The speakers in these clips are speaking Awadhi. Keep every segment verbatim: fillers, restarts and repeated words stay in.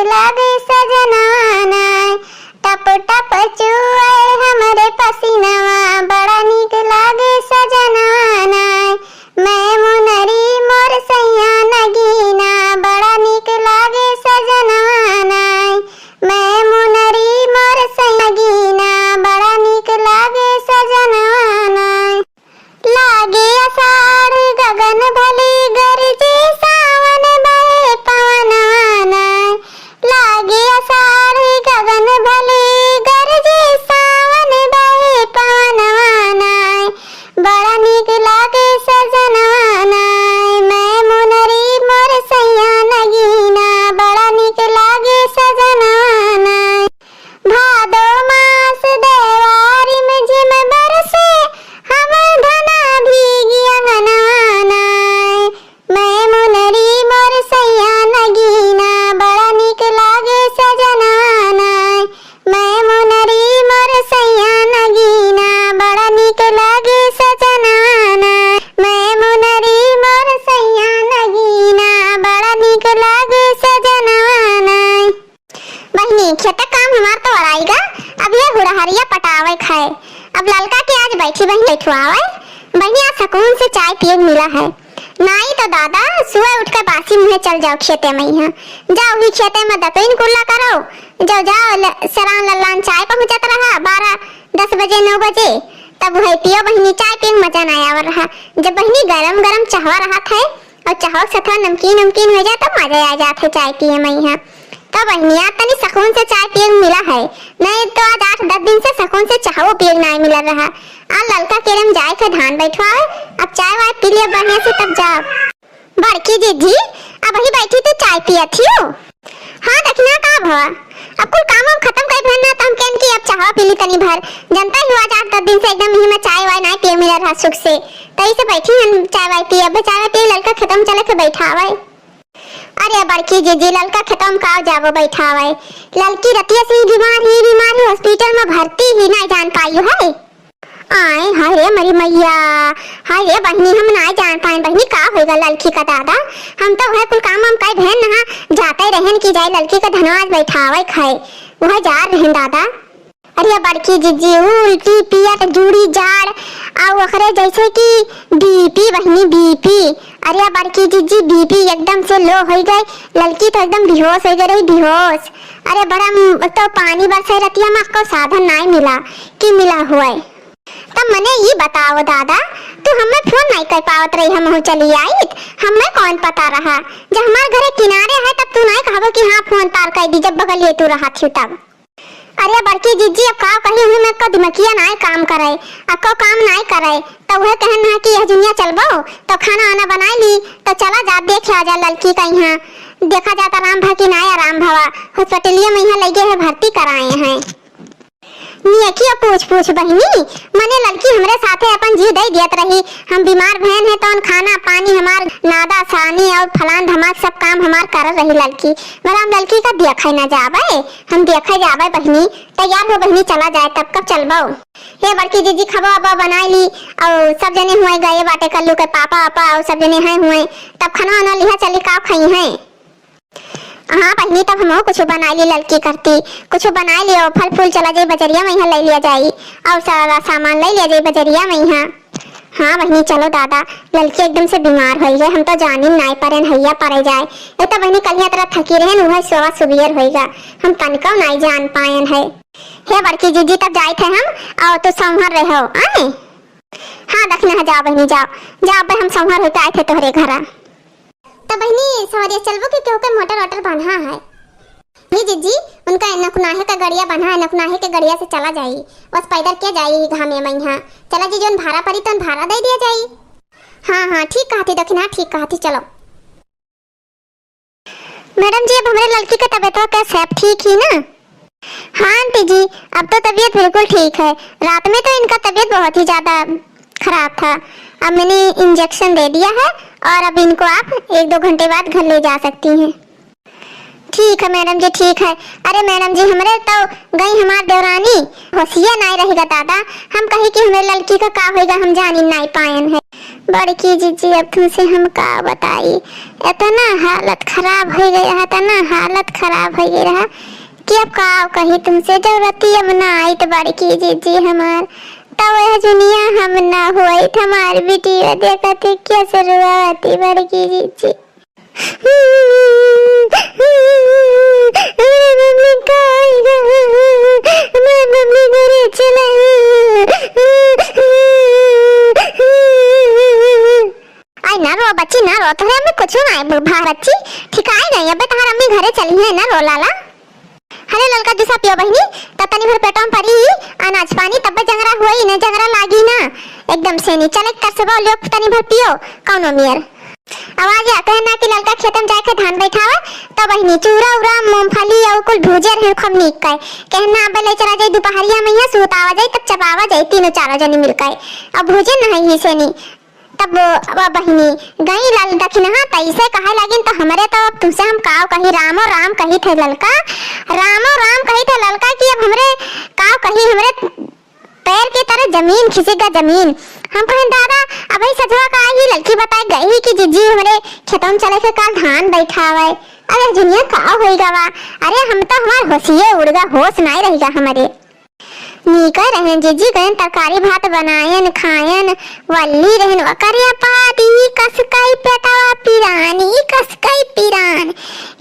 लागे सजनवा नाय, टप टप चुए हमरे पसीनवा, बड़ा नीक लागे सजनवा नाय। मैं मुनरी मोर सैया नगीना, बड़ा नीक लागे सजनवा नाय। मैं मुनरी मोर सैया नगीना, बड़ा नीक लागे सजनवा नाय। लागे आषाढ़ गगन भले गरजे सावन बहे पवनवा नाय। लागे आषाढ़ गगन भले गरजे सावन बहे पवनवा नाय। बड़ा नीक लागे सजनवा नाय, मैं मुनरी मोर सैया नगीना, बड़ा नीक लागे सजनवा नाय। भादो मास देवारी में झिम बरसे, हमर धना भीगी अंगनवा नाय। मैं मुनरी मोर सैया नगीना, बड़ा नीक लागे सजनवा नाय। मैं मुनरी मोर सैया नगीना, बड़ा नीक लागे सजनवा नाय। मैं मुनरी मोर सैया नगीना, बड़ा नीक लागे सजनवा नाय। बहिनी, खेते काम हमार तो अराइगा, अब ये हुड़हरिया पटावे खाए। अब ललका के आज बैठी बहिनी बैठवावे। बहिनी, आज सकून से चाय पिए के मिला है। नाई तो दादा, सुबह उठ के बासी मुँहे चल जाओ खेते में यहाँ। जाओ ही खेते में दतुइन कुल्ला करो। जाओ, जाओ, ल-, सरान लल्लान चाय पहुँचत रहा बारह, दस बजे, नौ बजे। तब वही पियो बहिनी, चाय पिए में मजा ना आवर रहा। जब बहिनी गरम गरम चहवा रहत है, और चाहो से थोड़ा नमकीन उमकीन हो जाए, तब मजा आ जात है चाय पिए में यहाँ। तो बहिनिया, तनी सकून से चाय पिए के मिला है, नहीं तो आज आठ दस दिन से सकून से चाहो पिए के नाय मिलल रहा। आ ललका केरे में जाए के धान बैठवावे, अब चाय वाय पी लिया बढ़िया से, तब जाओ। बड़की जिज्जी, अबही बैठी तू चाय पियत हियो? हाँ, दखिना का भवा? अब कुल काम वाम खतम कइ भेन ना, त हम केन कि अब चाहवा पी ली तनी भर। जनता ही हुआ, आज आठ दस दिन से एकदम इही में चाय वाय नाय पिए मिलल रहा सुख से। त इसे बैठी हन चाय वाय पिए, अब चाय वाय पिए, ललका खेतवा में चले के बैठावे। अरे बड़की जिज्जी, ललका खेतवा में का जाबो बैठावे? ललकी रतिया से ही बीमार ही, बीमार ही, hospital में भर्ती ही, नाय जान पाई है। आय, हाय रे मरी मैया, हाय रे बहिनी, हम नाय जान पाएन बहिनी, का होइगा ललकी का दादा? हम तो वह कुल काम हम कइ भेन नहा जाते रहेन कि जाए ललकी का धनवा आज बैठावे खाए, वह जा रहेन दादा। अरे बड़की जिज्जी, उल्टी पियत जूड़ी जाड़, आ ओकरे जैसे कि BP बहिनी, BP। अरे बड़की जिज्जी, BP एकदम से low होइ गए, ललकी तो एकदम बेहोश होइ गए रही, बेहोश। अरे बड़ा म-, तो पानी बरसे रतिया में, आपको साधन नाय मिला कि मिला हुआ है। तब मने ई बताओ दादा, तू हमें फोन नाई कर पावत रही, हमहू चली आइत, हमें कौन पता रहा? जब हमार घरे किनारे है तब तू नाई कहबो कि हाँ फोन तार कर दी, जब बगलिए तू रहत ही तब। अरे बड़की जिज्जी, अब का कही, हमें को दिमकिया नाई काम करे, अब को काम नाई करे, तो वह कहन ना कि यह दुनिया चलबो तो खाना आना बनाई ली, तो चला जा देख आ जा ललकी का यहाँ, देखा जाता आराम भा कि नाई आराम भवा, hospital में यहाँ लगे है भर्ती कराए हैं। नियकिया पूछ पूछ बहिनी, मने ललकी हमरे साथे अपन जीव दे दियत रही। हम बीमार भयन है तौन खाना पानी हमार नादा सानी और फलान धमाक सब काम हमार करत रही ललकी। मगर हम ललकी का देखे न जाबे, हम देखे जाबे बहिनी। तैयार हो बहिनी, चला जाए, तब कब चलबो? हे बड़की जिज्जी, खबा अबा बनाई ली और सब जने हुए गए बाटे कल्लू के पापा आपा और सब जने हैं हुए, तब खाना वाना लिहा चली, का खाई हैं? हाँ बहिनी, तब हमहू कुछ बनाई ली ललकी करती, कुछ बनाई लियो, फल फूल चला जाई बजरिया में यहाँ ले लिया जाई, और सारा सामान ले लिया जाई बजरिया में यहाँ। हाँ बहिनी, चलो दादा, ललकी एकदम से बीमार होई है, हम तो जानिन नाई परेन हैया परे जाए। एक तो बहिनी कलिया तरह थकी रहेन, वह सोवा सुबियर होइगा, हम तनिको नाई जान पाएन है। हे बड़की जिज्जी, तब जाइत है हम, और तू संभर रहो, आए? हाँ दखिना है, जाओ बहिनी, जाओ, जाओ बे, हम संभर होते आए थे तोहरे घरा। त बहिनी, सवरिया चलबो कि केहू के मोटर वोटर बन्हा है? नहीं जिज्जी, उनका नकुनाहे का गड़िया बन्हा है, नकुनाहे के गड़िया से चला जाई, बस पैदल के जाई घामे मइहा। चला जी, जौन भाड़ा पड़ी तौन भाड़ा दे दिया जाई। हाँ, हाँ, ठीक कहती दखिना, ठीक कहती, चलो। मैडम जी, अब हमरे लड़की के तबीयत कैसे, अब ठीक ही ना? हाँ आंटी जी, अब तो तबीयत बिल्कुल ठीक है। रात में तो इनका तबीयत बहुत ही ज्यादा खराब था। अब मैंने इंजेक्शन दे दिया है और अब इनको आप एक दो घंटे बाद घर ले जा सकती हैं। ठीक है मैडम जी, ठीक है। अरे मैडम जी, हमरे तो गई हमार देवरानी, होशिया नाई रहेगा दादा। हम कही कि हमरे लड़की का का होइगा, हम जानी नाई पायन है। बड़की जिज्जी, अब तुमसे हम का बताई, इतना हालत खराब होइ गया है, इतना हालत खराब होइ गया है कि अब का कही तुमसे, जब रतिया में ना आइत बड़की जिज्जी हमार, तब वह जुनिया हम ना होइत, हमार बिटिया देखत ही कैसे रोआवत ही बड़की जिज्जी। हमार मम्मी का आइगा, हमार मम्मी घरे चला। आई ना रो बच्ची, ना रो, तोहरे अम्मी कुछो ना भा बच्ची, ठिकाई नहीं, अबे तोहार अम्मी घरे चली है, ना रो लाला। अरे ललका जूसा पियो बहिनी, त तनी भर पेटवा में परी अनाज पानी, तब्बे जंगरा होई, न जंगरा लागी ना। एकदम से नी चले, तरसबो लियो, तनी भर पियो, कौनो मियर। आवाज या कहे ना कि ललका खेतम जाए के धान बैठावे, तो बहिनी चूरा उरा, मूंगफली और कुल भूजे रहे खूब नीक के। कहे ना, अबे ले चला जाई दुपहरिया में, यहाँ सूत आवा जाई, तब चबावा जाई तीनों चारों जनी मिलके। अब भूजे न है ही से नी। तब अब बहिनी गई लाल दखिनहा, तैसे कहे लागिन, तो हमरे तो अब तुमसे हम काव कही, रामो राम कही थे ललका, रामो राम कही थे ललका कि अब हमरे काव कही, हमरे पैर के तरे जमीन खिसक गा जमीन। हम कहें, "दादा, अबही सजवा का आई ललकी बताए गई कि जिज्जी हमरे खेतों में चले के काल धान बैठावे।" अरे जुनिया का होई गवा? अरे हम तो हमार होशिये उड़ गा, होश नाई रही गा हमरे। नीके रहन जिज्जी गयन तरकारी भात बनायन खायन, वल्ली रहन वकरिया पादी कसकई पेटवा पिरानी कसकई पिरान।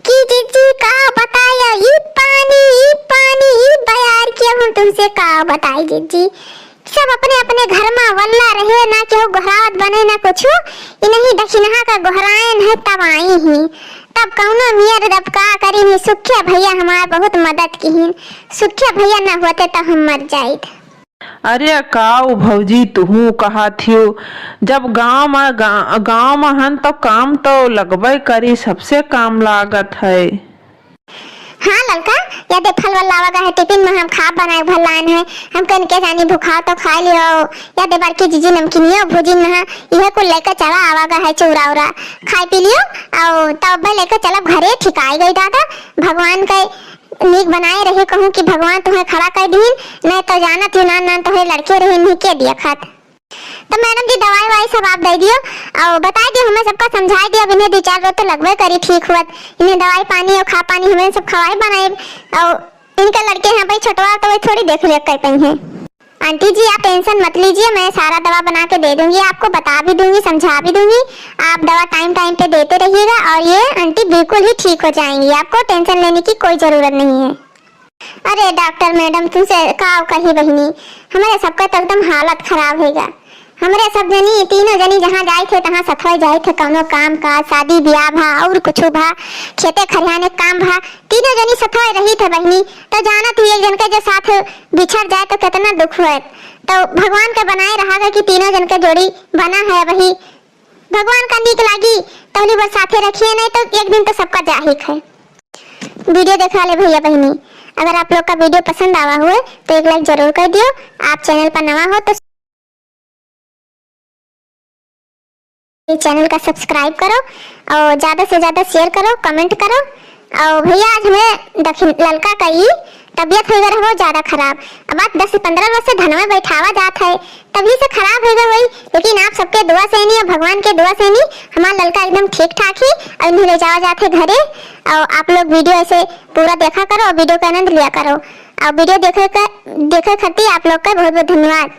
कि जिज्जी का बताया ई पानी, ई पानी, ई बयार के हम तुमसे का बताई जिज्जी। सब अपने अपने घर मा वल्ला रहे, ना केहू गोहरावत बने ना कुछु। इनही दखिनहा का गोहरायन है तब आई ही। तब कौनो मियर दब का करी ही, सुखिया भैया हमार बहुत मदद किहिन। सुखिया भैया ना होते तो हम मर जाइत। अरे काऊ भौजी, तुहू कहा थियो, जब गाँव मा, गा-, गाँव मा हन तो काम तो लगबे करी, सबसे काम लागत है। हाँ ललका, या दे फल वल लावा गा है टिफिन मा, हम खाब बनाए भर लाइन है, हम कन के जानी भुखाओ तो खाए लियो, या दे बड़की जिज्जी नमकीनियो भुजिन है, इहे कुल लेके चला आवा गा है चूरा उरा, खाए पी लियो, और तब लेके चलब घरे, ठिकाई गई दादा, भगवान के नीक बनाए रहे, कहूँ कि भगवान तुम्हें खड़ा कर दीन, नहीं तो जानत ही नान नान तोहरे लड़के रहे, नहीं के दिया खात। तो मैडम जी दवाई ववाई सब आप दे दियो और बताई दियो, हमें सबका समझाई दियो, अब इन्हें दो चार रोज तो लगबे करी ठीक हुआ, इन्हें दवाई पानी और खा पानी हमें सब खवाई बनाई, और इनका लड़के हैं भाई छोटवा तो वही थोड़ी देख रेख कर पाई हैं। आंटी जी आप टेंशन मत लीजिए, मैं सारा दवा बना के दे दूंगी आपको, बता भी दूंगी, समझा भी दूंगी। आप दवा टाइम टाइम पे देते रहिएगा और ये आंटी बिल्कुल ही ठीक हो जाएंगी, आपको टेंशन लेने की कोई जरूरत नहीं है। अरे डॉक्टर मैडम, तुमसे का कही बहिनी, हमरे सबका तो एकदम हालत खराब होइगा। हमरे सब जनी, तीनों जनी जहाँ जाए थे, तहाँ सथवे जाए थे, कौनो काम काज, शादी ब्याह भा और कुछ भा, खेते खरिहाने काम भा, तीनों जनी सथवे रही थे बहिनी। तो जानत ही एक जन के जो साथ बिछड़ जाए तो कितना दुख हुए। तो भगवान के बनाए रहा कि तीनों जन के जोड़ी बना है वही। भगवान का नीक लागी, तहली भर साथे रखिए, नहीं तो एक दिन तो सबका जाहिक है। वीडियो देखा ले भैया बहिनी, अगर आप लोग का वीडियो पसंद आवा हुए तो एक लाइक जरूर कर दियो। आप चैनल पर नवा हो तो ये चैनल का सब्सक्राइब करो और ज्यादा से ज्यादा शेयर करो, कमेंट करो। और भैया आज हमें दखिन ललका का ई तबियत हो गया बहुत ज्यादा खराब। अब बात दस से पन्द्रह रोज से धनवा बैठावा जात है, तभी से खराब हो गया वही। लेकिन आप सबके दुआ से नहीं और भगवान के दुआ से नहीं हमार ललका एकदम ठीक ठाक ही और इन्हें ले जावा जात है घरे। और आप लोग वीडियो ऐसे पूरा देखा करो और वीडियो का आनंद लिया करो। और वीडियो देखे का, देखे खातिर आप लोग का बहुत बहुत धन्यवाद।